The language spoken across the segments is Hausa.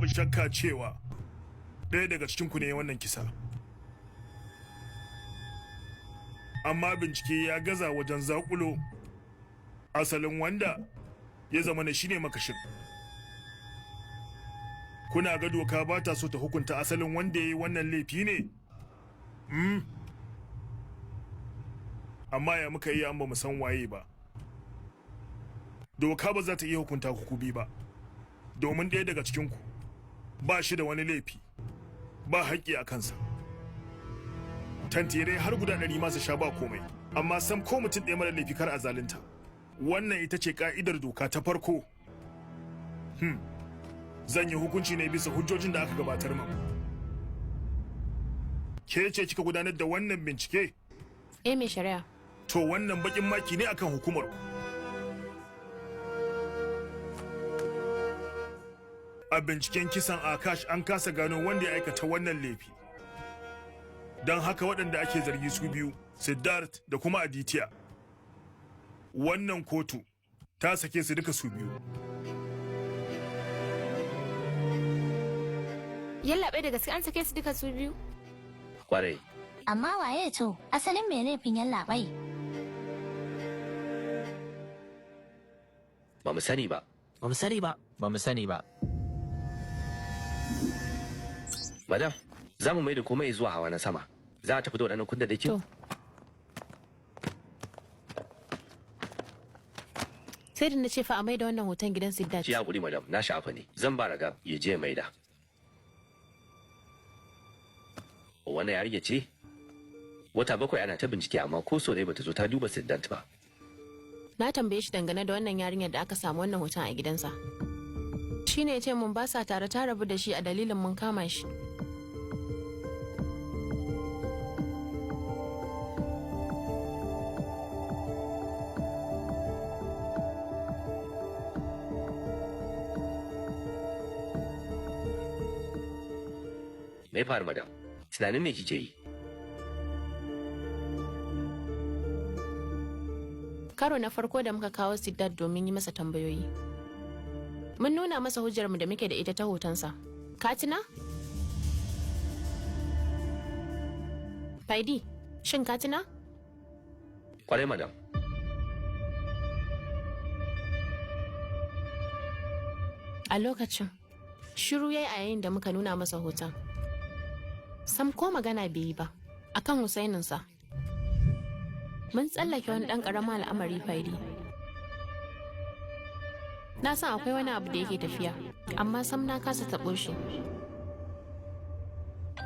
Babu shakka cewa ɗaya daga cikinku ne wannan kisa. Amma bincike ya gaza wajen zaƙulo asalin wanda ya zama na shine makashin. Kuna ga doka ba ta so ta hukunta asalin wanda ya yi wannan laifi ne? Amma ya muka iya an ba mu san waye ba. Doka ba za ta iya hukunta ku bi ba, domin ɗaya daga cikinku ba shi da wani laifi, ba haƙƙi a kansa. Tantirai har guda 100 masu sha ba komai, amma sam ko mutum ɗaya mara laifi kar a zalunta. Wannan ita ce ka'idar doka ta farko. Zan yi hukunci ne bisa hujjojin da aka gabatar min. Ke ce kika gudanar da wannan bincike? Eh, mai shari'a. To wannan bakin maki ne akan hukumar ku. A binciken kisan Akash an kasa gano wanda ya aikata wannan laifi. Don haka waɗanda ake zargi su biyu, Siddharth da kuma Aditya. Wannan kotu ta sake su duka su biyu. Yallaɓai, da gaske an sake su duka su biyu? Kwarai. Amma waye to asalin mai laifin, yallaɓai? Ba mu sani ba. Ba mu sani ba. Ba mu sani ba. Madam, za mu mai da komai zuwa hawa na sama. Za a tafi da waɗannan kundin. To. Sai da na ce fa a maida wannan hoton gidan Siddharth. Ki hakuri madam, na sha'afa ne. Zan ba raga ya je ya maida. Wannan yarinya ce? Wata 7 ana ta bincike amma ko so ɗaya bata zo ta duba Siddharth ba. Na tambaye shi dangane da wannan yarinyar da aka samu wannan hoton a gidansa. Shi ne ya ce mun ba sa tare, ta rabu da shi a dalilin mun kama shi. Me ya faru madam? Tunanin me kike yi? Karo na farko da muka kawo Siddharth domin yi masa tambayoyi. Mun nuna masa hujjarmu da muke da ita ta hotonsa. Ka tuna? Faidi, shin ka tuna? Kwarai madam. A lokacin, shiru yayi a yayin da muka nuna masa hoton. Sam ko magana bai yi ba, akan Husaininsa. Mun tsallake wani ɗan ƙaramin al'amari, Faidi. Na san akwai wani abu da yake tafiya, amma sam na kasa taɓo shi.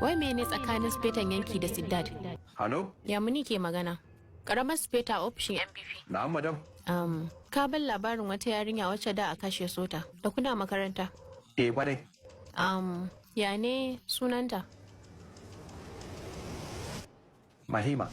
Wai mene tsakanin spetan yanki da Siddad? Halo? Yamuni ke magana. Ƙaramar speta a ofishin MPP. Na'am madam. Ka ban labarin wata yarinya wacce da a kashe sota da kuna makaranta. Eh kwarai. Ya ne sunanta? Mahima.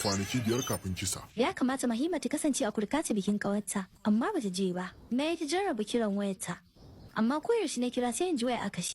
Kwanaki 5 kafin kisa. Ya kamata Mahima ta kasance a kurkata bikin ƙawarta, amma bata je ba. Na yi ta jarraba kiran wayarta, amma koyaushe na kira sai in ji waya a kashe.